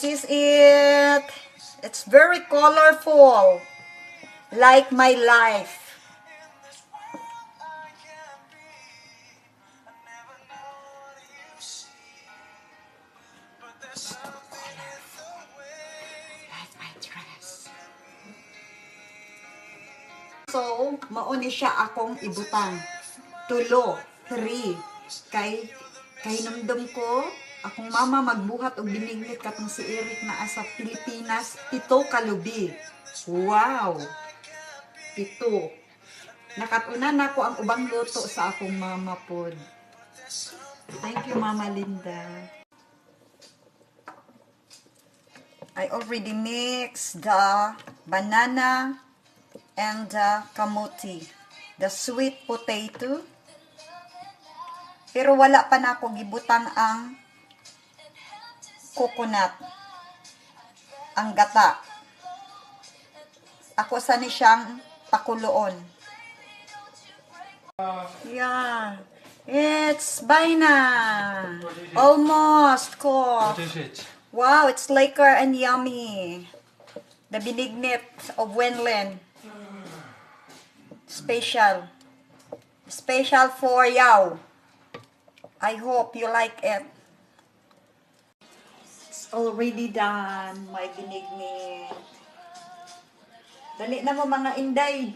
This is it. It's very colorful. Like my life. So colorful. Like my dress. So, mao ni siya akong ibutang. Tulo, 3. Kay kahinumdum ko, akong mama magbuhat og binignit katong si Eric naa sa Pilipinas, 7 ka lubi. Wow! 7. Nakat-unan nako ang ubang luto sa akong mama pod. Thank you, Mama Linda. I already mixed the banana and the kamuti, the sweet potato. Pero wala pa nako gibutang ang coconut, ang gata. Ako sa ni siyang pakuloon. Yeah. It's by na. Almost cooked. What is it? Wow, it's lekker and yummy. The binignit of Wenlin. Special. Special for Yao. I hope you like it. It's already done, my binignit. Dali na mo, mga inday.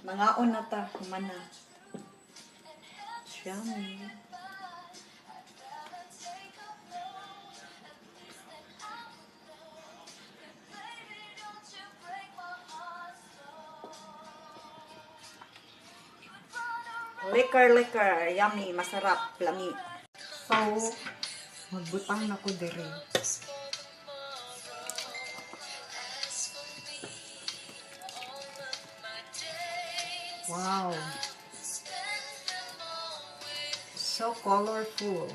Mga na ta, humana. Yummy. Liquor, liquor. Yummy. Masarap. Lami. So, magbutang na ko diri. Wow. So colorful.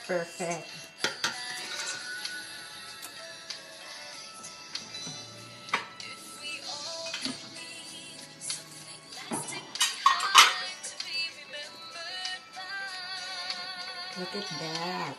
Perfect. Look at that.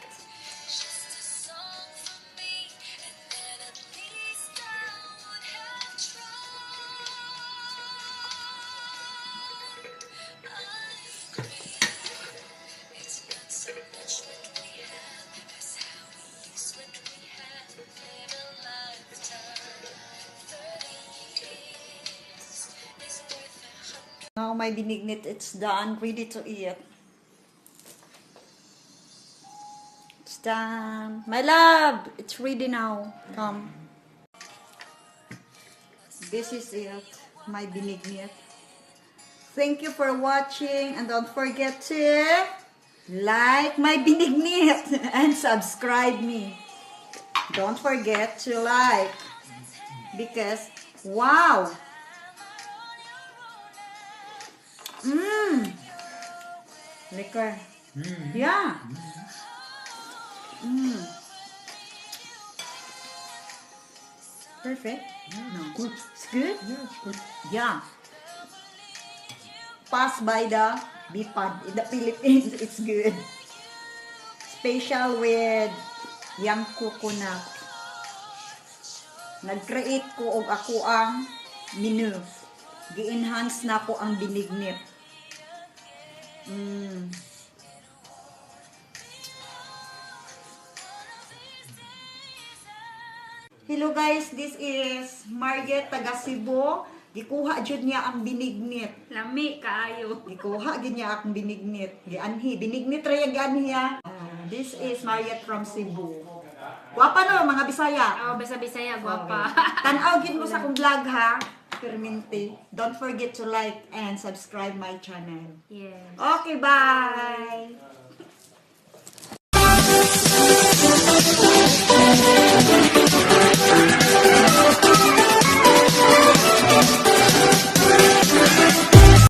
Now my binignit, it's done, ready to eat. It's done. My love, it's ready now. Come. This is it, my binignit. Thank you for watching, and don't forget to like my binignit and subscribe me. Don't forget to like, because wow. Liquor. Yeah. Perfect. No. Good. It's good? Yeah, it's good. Yeah. Pass by the Bipad in the Philippines. It's good. Special with young coconut. Nag-create ko og ako ang menu. Gi-enhance na ko ang binignit. Hello guys, this is Marget taga Cebu. Gikuha jud niya ang binignit. Lami kaayo. Gikuha gid niya akong binignit. Gianhi, binignit ra yung gianhi ha. This is Mariet from Cebu. Gwapa no mga Bisaya. Oh, basta Bisaya gwapa. Okay. Tan-aw gid mo sa akong vlog ha. Perminti. Don't forget to like and subscribe my channel. Yes. Okay, bye.